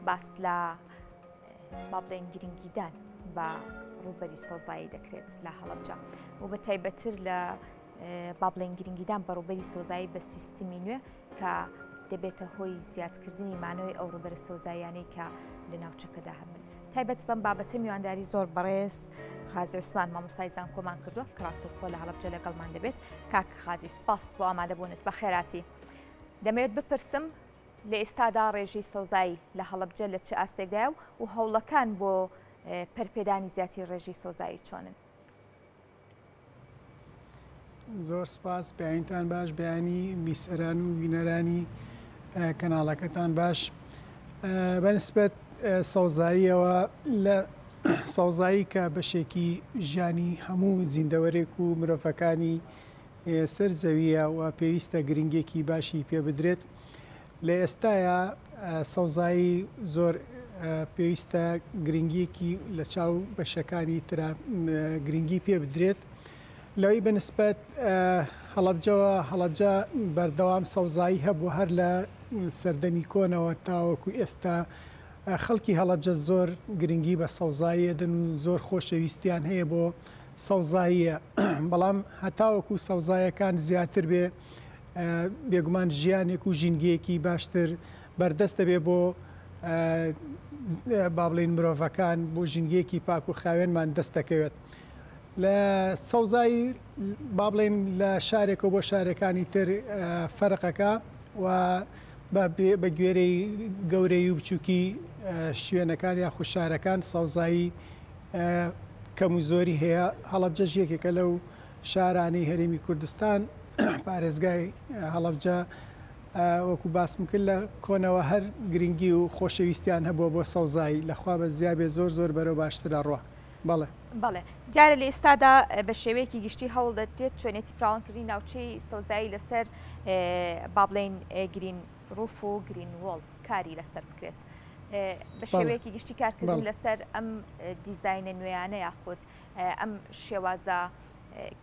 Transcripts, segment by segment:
باس لە با بڵێن گرنگیدان بە ڕووبەری سەوزایی دەکرێت لە هەڵەبجە و بە تایبەتر لە با بڵێن گرنگیدان بە ڕووبەری سەوزایی بە سیستمی نوێ کە دەبێتە هۆی زیادکردنی مانەوەی ئەو ڕووبەرە سەوزاییانەی کە لە ناوچەکەدا هەبن. تایبەت بەم بابەتە میوانداری زۆر بەڕێز غازی عوسمان مامۆستای زانکۆمان کردووە کە ڕاستەوخۆ لە هەڵەبجە لەگەڵمان دەبێت. کاک غازی سپاس بۆ ئامادەبوونت بەخێراتی. دەمەوێت بپرسم لە ئێستادا ڕێژەی سەوزایی لە هەڵەبجە لە چ ئاستێکدایە و هەوڵەکان بۆ پەرپێدانی زیاتری ڕێژەی سەوزایی چۆنن؟ زۆر سپاس بەیانتان باش بەیانی بیسەران و بینەرانی کەناڵەکەتان باش بەنسبەت سەوزاییەوە لە سەوزایی کە بەشێکی ژیانی هەموو زیندەوەرێک و مرۆڤەکانی سەر زەوییە و پێویستە گرنگیەکی باشی پێ بدرێت. لە ئێستایا سەوزایی زۆر پێویستە گرنگیەکی لە چاو بەشەکانی ترا گرنگی پێ بدرێت. لەوەی بە نسبەت هەڵەبجەوە، هەڵەبجە بەردەوام سەوزایی هەبوو هەر لە سەردەمی کۆنەوە تاوەکو ئێستا خەڵکی هەڵەبجە زۆر گرنگی بە سەوزایی ئەدەن و زۆر خۆشەویستیان هەیە بۆ سەوزاییە، بەڵام هەتاوەکو سەوزایەکان زیاتر بێ بێگومان ژیانێک و ژینگەیەکی باشتر بەردەست دەبێ بۆ با بڵێین مرۆڤەکان بۆ ژینگەیەکی پاک و خاوێنمان دەست دەکەوێت. لە سەوزایی با بڵێین لە شارێکەوە بۆ شارەکانی تر فەرقەکە و بە گوێرەی گەورەی و بچووکی شوێنەکان یاخود شارەکان سەوزایی کەم و زۆری هەیە، هەڵەبجەش یەکێکە لەو شارانەی هەرێمی کوردستان، پارێزگای هەڵەبجە وەکو باسم کرد لە کۆنەوە هەر گرنگی و خۆشەویستیان هەبووە بۆ سەوزایی، لەخوا بە زیابێ زۆر زۆر بەرەو باشتر ئەڕوا. بەڵێ. بەڵێ دیارە لە ئێستادا بە شێوەیەکی گشتی هەوڵ دەدرێت چۆنێتی فراوانکردنی ناوچەی سەوزایی لەسەر با بڵێین گرین ڕوف و گرین وۆڵ کاری لەسەر بکرێت. بە شێوەیەکی گشتی کارکردن لەسەر ئەم دیزینە نوێیانە یاخود ئەم شێوازە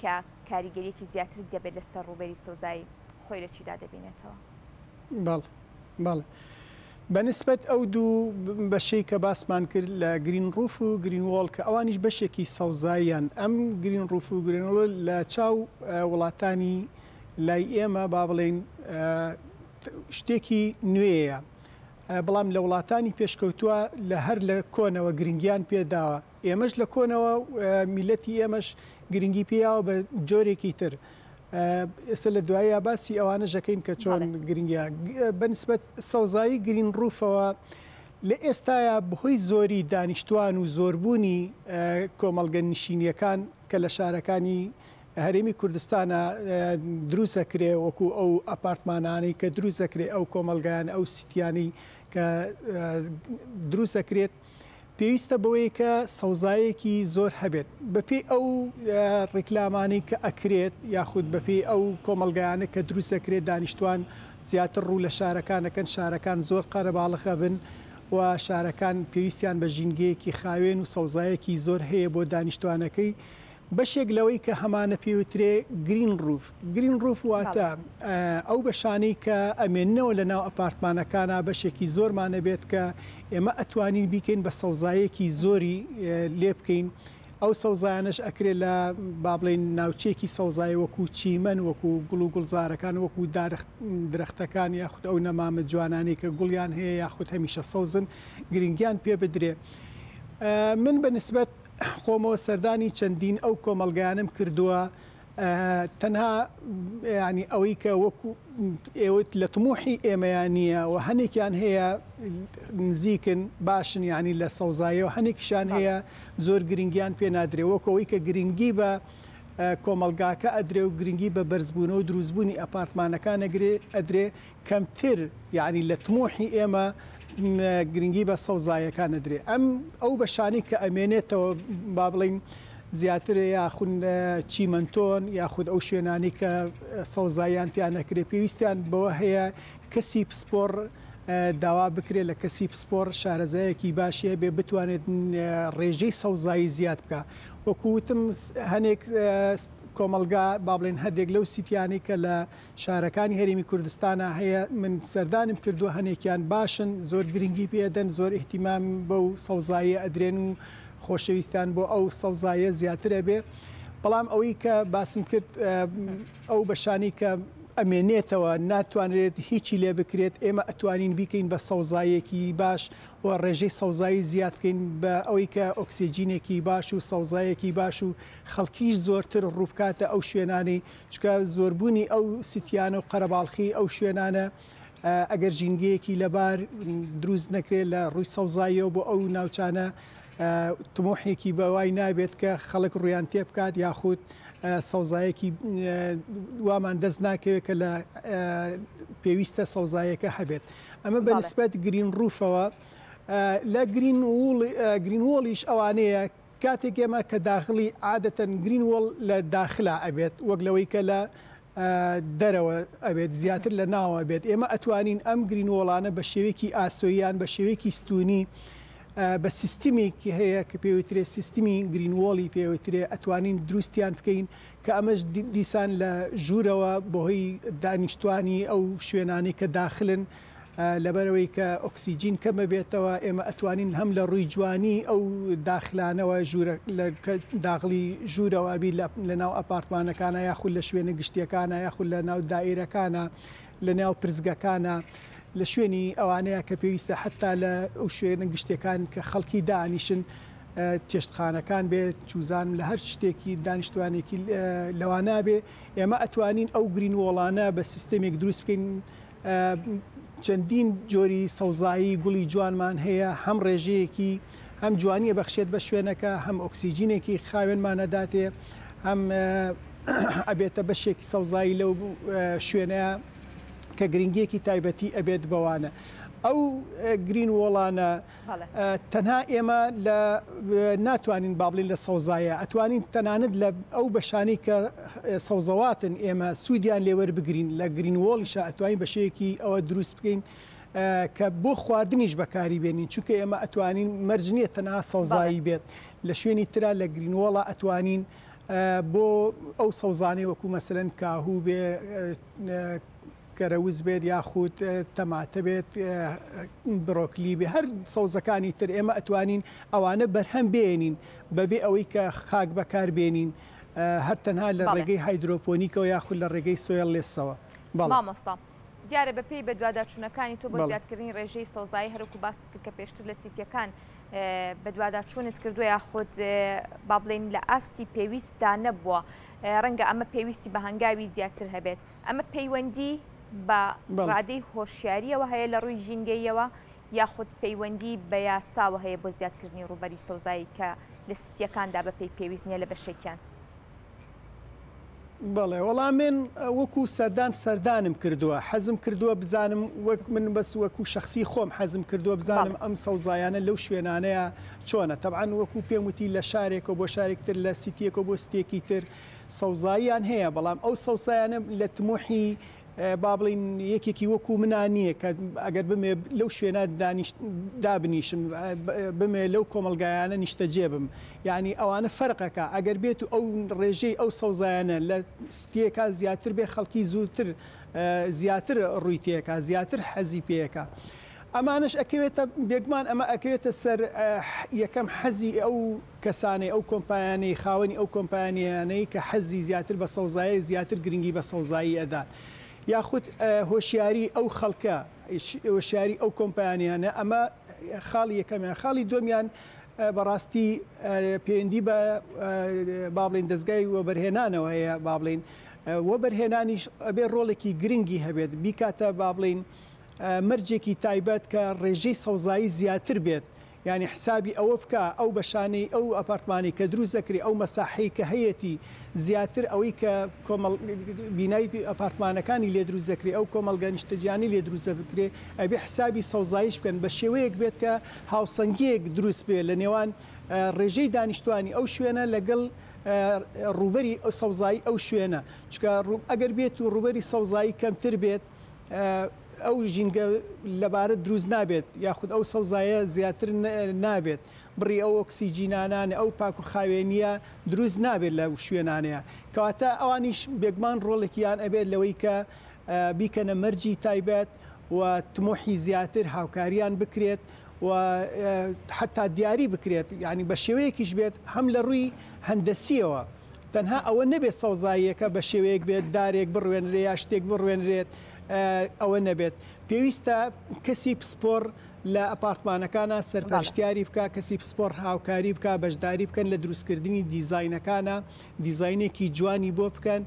کە کاریگەریەکی زیاتر دەبێت لەسەر ڕووبەری سەوزایی خۆی لە چیدا دەبینێتەوە؟ بەڵێ بەڵێ بەنسبەت ئەو دوو بەشەی کە باسمان کرد لە گرین ڕوف و گرین وۆڵ کە ئەوانیش بەشێکی سەوزاییان ئەم گرین ڕوف و گرین وۆڵ لە چاو وڵاتانی لای ئێمە با بڵێین شتێکی نوێیە بەڵام لە وڵاتانی پێشکەوتووە لە هەر لە کۆنەوە گرنگیان پێداوە ئێمەش لە کۆنەوە میلەتی ئێمەش گرنگی پێیاوە بە جۆرێکی تر ئێستا لە دوایە باسی ئەوانە ژەکەین کە چۆن گرنگە بەنسبەت سەوزایی گرین ڕووفەوە لە ئێستاە بەهۆی زۆری دانیشتوان و زۆربوونی کۆمەڵگە نشینیەکان کە لە شارەکانی هەرێمی کوردستانە دروست ئەکرێ وەکو ئەو ئەپارتمانانەی کە دروست ئەکرێ ئەو کۆمەڵگایان ئەو سیتیانەی کە دروست ئەکرێت پێویستە بەوەی کە سەوزایەکی زۆر هەبێت بەپێی ئەو ڕیکلامانەی کە ئەکرێت یاخود بەپێی ئەو کۆمەڵگایانە کە دروست ئەکرێت دانیشتوان زیاتر ڕوو لە شارەکان ئەکەن شارەکان زۆر قەرەباڵغ ئەبن و شارەکان پێویستیان بە ژینگەیەکی خاوێن و سەوزایەکی زۆر هەیە بۆ دانیشتوانەکەی بەشێک لەوەی کە هەمانە پێوترێ گرین ڕوف. گرین ڕوف واتە ئەو بەشانەی کە ئەمێننەوە لە ناو ئەپارتمانەکانا بەشێکی زۆرمان ئەبێت کە ئێمە ئەتوانین بیکەین بە سەوزایەکی زۆری لێ بکەین. ئەو سەوزایانەش ئەکرێ لە با بڵێین ناوچەیەکی سەوزایی وەکوو چیمەن، وەکوو گوڵ و گوڵزارەکان، وەکوو دارخت درەختەکان یاخود ئەو نەمامە جوانانەی کە گوڵیان هەیە یاخود هەمیشە سەوزن گرنگیان پێ بدرێ. من بە نسبەت خۆمەوە سەردانی چەندین ئەو کۆمەڵگایانەم کردووە تەنها ینی ئەوەی کە وەکو ئێوت لە تموحی ئێمەیان نییە و هەنێکیان هەیە نزیکن باشن ینی لە سەوزایەوە هەنێکیشان هەیە زۆر گرنگیان پێ نادرێ وەکو ئەوەی کە گرنگی بە کۆمەڵگاکە ئەدرێ و گرنگی بە بەرزبوونەوە دروستبوونی ئەپارتمانەکان ئەدرێ کەمتر یانی لە تموحی ئێمە گرنگی بە سەوزایەکان ئەدرێ ئەم ئەو بەشانەی کە ئەمێنێتەوە با بڵین زیاتر یاخون چیمەنتۆن یاخود ئەو شوێنانی کە سەوزاییان تیا نەکرێ پێویستیان بەوە هەیە کەسی پسپۆڕ داوا بکرێت لە کەسی پسپۆڕ شارەزایەکی باشی هەبێ بتوانێت ڕێژەی سەوزایی زیاد بکە وەکو وتم هەنێک. کۆمەڵگا با بڵێن هەندێک لەو سیتیانەی کە لە شارەکانی هەرێمی کوردستانا هەیە من سەردانم کردووە هەنێکیان باشن زۆر گرنگی پێدەن زۆر ئیهتیمام بەو سەوزاییە ئەدرێن و خۆشەویستیان بۆ ئەو سەوزاییە زیاتر ئەبێ بەڵام ئەوەی کە باسم کرد ئەو بەشانەی کە ئەمێنێتەوە ناتوانرێت هیچی لێ بکرێت ئێمە ئەتوانین بیکەین بە سەوزاییەکی باش و ڕێژەی سەوزایی زیاد بکەین بە ئەوەی کە ئۆکسجینێکی باش و سەوزایەکی باش و خەڵکیش زۆرتر ڕووبکاتە ئەو شوێنانەی چونکە زۆربوونی ئەو سیتیانە و قەرەباڵخی ئەو شوێنانە ئەگەر ژینگەیەکی لەبار دروست نەکرێت لە ڕووی سەوزاییەوە بۆ ئەو ناوچانە تموحێکی بەوای نابێت کە خەڵک ڕویان تێبکات یاخود سەوزایەکی وامان دەست ناکەوێت کە لە پێویستە سەوزایەکە هەبێت ئەمە بە نسبەت گرین ڕوفەوە لە گرین گرین وۆڵیش ئەوانەیە کاتێک ئێمە کە داخڵی عادەتەن گرین وۆڵ لە داخلا ئەبێت وەک لەوەی کە لە دەرەوە ئەبێت زیاتر لە ناوە بێت ئێمە ئەتوانین ئەم گرین وۆڵانە بە شێوەیەکی ئاسۆیان بە شێوەیەکی ستونی بە سیستمێکی هەیە کە پێوترێ سیستمی گرین وۆڵی پێوترێ ئەتوانین دروستیان بکەین کە ئەمەش دیسان لە ژوورەوە بەهۆی دانیشتوانی ئەو شوێنانەی کە داخلن لەبەرئەوەی کە ئۆکسیجین کەمەبێتەوە ئێمە ئەتوانین هەم لە ڕووی جوانی ئەو داخلانەوە ژوورە داخڵی ژوورەوە ئەبی لە ناو ئەپارتمانەکانە یاخود لە شوێنە گشتیەکانە یاخود لە ناو دائیرەکانە لە ناو پرسگەکانە لە شوێنی ئەوانەیە کە پێویستە حتا لە ئەو شوێنە گشتیەکان کە خەڵکی دانیشن چێشتخانەکان بێت چوزانم لە هەر شتێکی دانیشتوانێکی لەوانە بێ ئێمە ئەتوانین ئەو گرین وۆڵانە بە سیستەمێک دروست بکەین چەندین جۆری سەوزایی گوڵی جوانمان هەیە هەم ڕێژەیەکی هەم جوانیە بەخشێت بە شوێنەکە هەم ئۆکسسیجینێکی خاوێنمان ئەداتێ هەم ئەبێتە بەشێکی سەوزایی لەو شوێنەیە کە گرنگیەکی تایبەتی ئەبێت بەوانە ئەو گرین وۆڵانە تەنها ئێمە لە ناتوانین با بڵێین لە سەوزایە ئەتوانین تەنانەت لە ئەو بەشانەی کە سەوزەواتن ئێمە سوودیان لێ وەربگرین لە گرین وۆڵیشە ئەتوانین بە شێوەیەکی ئەوە دروست بکەین کە بۆ خواردنیش بەکاری بێنین چونکە ئێمە ئەتوانین مەرج نییە تەنها سەوزایی بێت لە شوێنی ترا لە گرین وۆڵە ئەتوانین بۆ ئەو سەوزانەی وەکو مەسەلەن کاهوو بێ کەرەوز بێت یاخود تەماتە بێت برۆکلی بێ هەر سەوزەکانی تر ئێمە ئەتوانین ئەوانە بەرهەم بێنین بەبێ ئەوەی کە خاک بەکار بێنین هەر تەنها لە ڕێگەی هایدرۆپۆنیکەوە یاخود لە ڕێگەی سۆیڵ لێسەوە. مامۆستا دیارە بەپێی بەدواداچوونەکانی تۆ بۆ زیادکردنی ڕێژەی سەوزایی هەروەکو باست کرد کە پێشتر لە سیتیەکان بەدواداچوونت کردووە یاخود با بڵێین لە ئاستی پێویستدا نەبووە ڕەنگە ئەمە پێویستی بە هەنگاوی زیاتر هەبێت ئەمە پەیوەندی بە ڕادەی هۆشیارییەوە هەیە لە ڕووی ژینگەییەوە یاخود پەیوەندی بە یاساوە هەیە بۆ زیادکردنی ڕووبەری سەوزایی کە لە ستییەکاندا بەپێی پێویست نییە لە بەشێکیان؟ بەڵێ وەڵا من وەکو سەردان سەردانم کردووە حەزم کردووە بزانم وەک من بەس وەکو شەخسی خۆم حەزم کردووە بزانم ئەم سەوزایانە لەو شوێنانەیە چۆنە تەبعەن وەکو پێم وتی لە شارێکەوە بۆ شارێک تر لە سیتیەکەوە بۆ ستێکی تر سەوزاییان هەیە، بەڵام ئەو سەوزایانە لە تموحی با بڵێین یەکێکی وەکو منا نییە کە ئەگەر بمێ لەو شوێنە دابنیشم بمێ لەو کۆمەڵگایانە نیشتەجێ بم یعنی ئەوانە فەرقەکە ئەگەر بێت و ئەو ڕێژەی ئەو سەوزایانە لە ستیەکە زیاتر بێ خەڵکی زووتر زیاتر ڕووی تێکا زیاتر حەزی پێەکە. ئەمانەش ئەکەوێتە بێگومان ئەمە ئەکەوێتە سەر یەکەم حەزی ئەو کەسانەی ئەو کۆمپایانەی خاوەنی ئەو کۆمپانیانەی کە حەزی زیاتر بە سەوزایە زیاتر گرنگی بە سەوزایی ئەدات یاخود هۆشیاری ئەو خەڵکە هۆشیاری ئەو کۆمپانیانە ئەمە خاڵی یەکەمیان خاڵی دووەمیان بەڕاستی پەیوەندی بە با بڵێین دەزگای وەبەرهێنانەوە هەیە با بڵێین وەبەرهێنانیش ئەبێ ڕۆڵێکی گرنگی هەبێت بیکاتە با بڵێین مەرجێکی تایبەت کە ڕێژەی سەوزایی زیاتر بێت یانی حسابی ئەوە بکا ئەو بەشانەی ئەو ئەپارتمانەی کە دروست دەکرێ ئەو مەساحەی کە هەیەتی زیاتر ئەوەی کە کۆمەڵ بینای ئەپارتمانەکانی لێ دروست دەکرێ ئەو کۆمەڵگە نیشتەجیانەی لێ دروست دەکرێ ئەبێ حسابی سەوزاییش بکەن بە شێوەیەک بێت کە هاوسەنگییەک دروست بێ لە نێوان ڕێژەی دانیشتوانی ئەو شوێنە لەگەڵ ڕووبەری سەوزایی ئەو شوێنە چونکە ئەگەر بێت و ڕووبەری سەوزایی کەمتر بێت. ئەو ژینگە لەبارە دروست نابێت یاخود ئەو سەوزایە زیاتر نابێت، بڕی ئەو ئۆکسیجینانانە ئەو پاک و خاوێنییە دروست نابێت لەو شوێنانەیە. کەواتە ئەوانیش بێگومان ڕۆڵێکیان ئەبێت لەوەی کە بیکەنە مەرجی تایبەت و تموحی زیاتر هاوکاریان بکرێت و حەتا دیاری بکرێت یانی بە شێوەیەکیش بێت هەم لە ڕووی هەندەسییەوە تەنها ئەوە نەبێت سەوزاییەکە بە شێوەیەک بێت دارێک بڕوێنرێ یا شتێک بڕوێنرێت ئەوە نەبێت پێویستە کەسی پسپۆڕ لە ئەپارتمانەکانا سەرپەرشتیاری بکا کەسی پسپۆڕ هاوکاری بکا بەشداری بکەن لە دروستکردنی دیزاینەکانا دیزاینێکی جوانی بۆ بکەن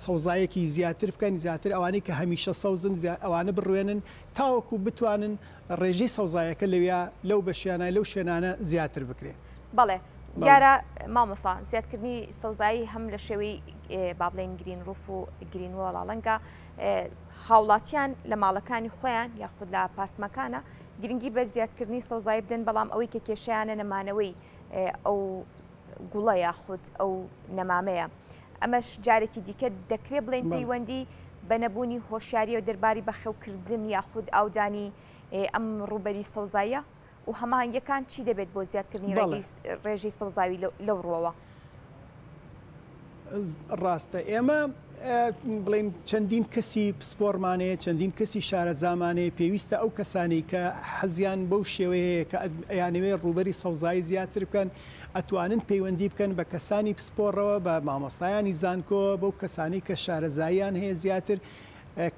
سەوزایەکی زیاتر بکەن زیاتر ئەوانەی کە هەمیشە سەوزن ئەوانە بڕوێنن تاوەکو بتوانن ڕێژەی سەوزایەکە لەویا لەو بەشیانە لەو شوێنانە زیاتر بکرێ. بەڵێ دیارە مامۆستا زیادکردنی سەوزایی هەم لە شێوەی با بڵێین green roof و green wall ڵەنگە هاوڵاتیان لە ماڵەکانی خۆیان یاخود لە ئاپارتمەکانە گرنگی بە زیادکردنی سەوزایی بدەن بەڵام ئەوەی کە کێشیانە نەمانەوەی ئەو گوڵە یاخود ئەو نەمامەیە ئەمەش جارێکی دیکە دەکرێت بڵێن پەیوەندی بە نەبوونی هۆشیاریەوە دەرباری بەخێوکردن یاخود ئاودانی ئەم ڕووبەری سەوزاییە و هەماهەنگیەکان چی دەبێت بۆ زیادکردنی ڕێژەی سەوزاوی لەو ڕووەوە؟ ڕاستە ئێمە بڵێن چەندین کەسی پسپۆرمانەیە چەندین کەسی شارەزامانەیە پێویستە ئەو کەسانی کە حەزیان بەو شێوەیە کە ئەیانەوێ ڕووبەری سەوزایی زیاتر بکەن ئەتوانن پەیوەندی بکەن بە کەسانی پسپۆڕەوە بە مامۆستایانی زانکۆ بەو کەسانی کە شارەزاییان هەیە زیاتر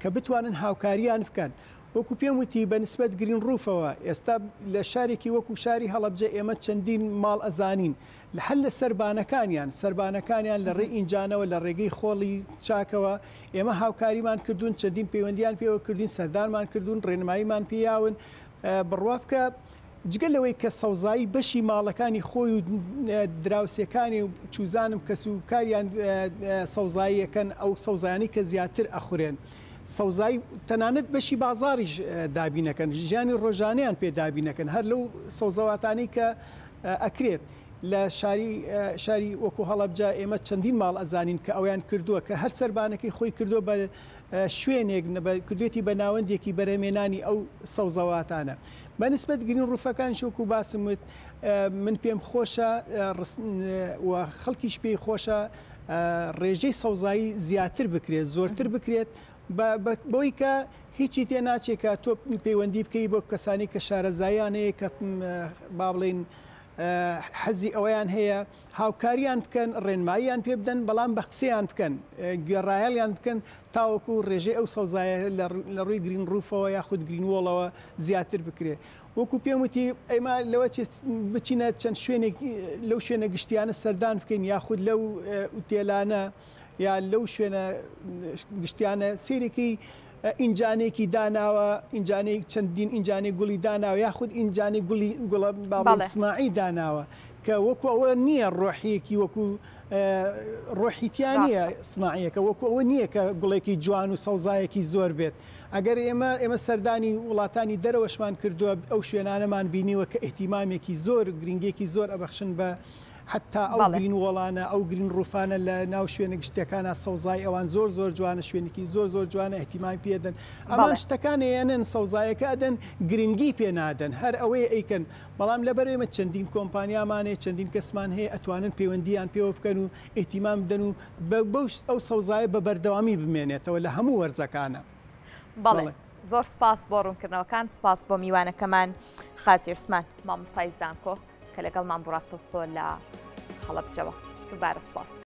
کە بتوانن هاوکاریان بکەن وەکو پێم وتی بە نسبەت گرین ڕووفەوە ئێستا لە شارێکی وەکو شاری هەڵەبجە ئێمە چەندین ماڵ ئەزانین هەر لە سەربانەکانیان سەربانەکانیان لە ڕێی ئینجانەوە لە ڕێگەی خۆڵی چاکەوە ئێمە هاوکاریمان کردوون چەندین پەیوەندیان پێوە کردوین سەردانمان کردوون ڕێنماییمان پێیاون بڕوا بکە جگە لەوەی کە سەوزایی بەشی ماڵەکانی خۆی و دراوسێکانی و چوزانم کەس و کاریان سەوزاییەکەن ئەو سەوزایانەی کە زیاتر ئەخورێن سەوزایی تەنانەت بەشی بازاڕیش دابینەکەن ژیانی ڕۆژانەیان پێ دابینەکەن هەر لەو سەوزەواتانەی کە ئەکرێت لە شاری شاری وەکو هەڵەبجە ئێمە چەندین ماڵ ئەزانین کە ئەویان کردووە کە هەر سەربانەکەی خۆی کردووە بە شوێنێک کردوێتی بە ناوەندێکی بەرهەمێنانی ئەو سەوزەواتانە بە نسبەت گرین ڕوفەکانیش وەکو باسم وت من پێم خۆشە و خەڵکیش پێی خۆشە ڕێژەی سەوزایی زیاتر بکرێت زۆرتر بکرێت بەوەی کە هیچی تێ ناچێت کە تۆ پەیوەندی بکەی بۆ کەسانی کە شارەزاییان هەیە کە با بڵین حەزی ئەوەیان هەیە هاوکاریان بکەن ڕێنماییان پێ بدەن بەڵام بە قسەیان بکەن گوێڕایەڵیان بکەن تاوەکو ڕێژەی ئەو سەوزایە لە ڕووی گرین ڕووفەوە یاخود گرین وۆڵەوە زیاتر بکرێت وەکو پێم وتی ئێمە لەوە بچینە چەند شوێنێک لەو شوێنە گشتیانە سەردان بکەین یاخود لەو ئوتێلانە یا لەو شوێنە گشتیانە سێرێکی ئینجانێکی داناوە ئینجانەی چەندین ئینجانەی گوڵی داناوە یاخود ئینجانەی گوڵی گوڵە باڵ سناعی داناوە کە وەکو ئەوە نییە ڕۆحیەکی وەکو ڕۆحی تیا نییە سناعیەکە وەکو ئەوە نییە کە گوڵێکی جوان و سەوزایەکی زۆر بێت ئەگەر ئێمە ئێمە سەردانی وڵاتانی دەرەوەشمان کردووە ئەو شوێنانەمان بینیوە کە ئیهتیمامێکی زۆر گرنگیەکی زۆر ئەبەخشن بە حتا ئەو گرین وۆڵانە ئەو گرین ڕوفانە لە ناو شوێنە گشتەکانە سەوزای ئەوان زۆر زۆر جوانە شوێنێکی زۆر زۆر جوانە ئیهتیمام پێدەن ئەمان شتەکان ئەیەنن سەوزایەکە ئەدەن گرنگی پێ نادەن هەر ئەوەیە ئەیکەن بەڵام لەبەر ئێمە چەندین کۆمپانیامان هەیە چەندین کەسمان هەیە ئەتوانن پەیوەندییان پێوە بکەن و ئیهتیمام بدەن و بەو ئەو سەوزایە بە بەردەوامی بمێنێتەوە لە هەموو وەرزەکانە. بەڵێ زۆر سپاس بۆ ڕوونکردنەوەکان سپاس بۆ میوانەکەمان خازی عوسمان مامۆستای زانکۆ کە لەگەڵمان بوو ڕاستەوخۆ لە هەڵەبجەوە دووبارە سپاس.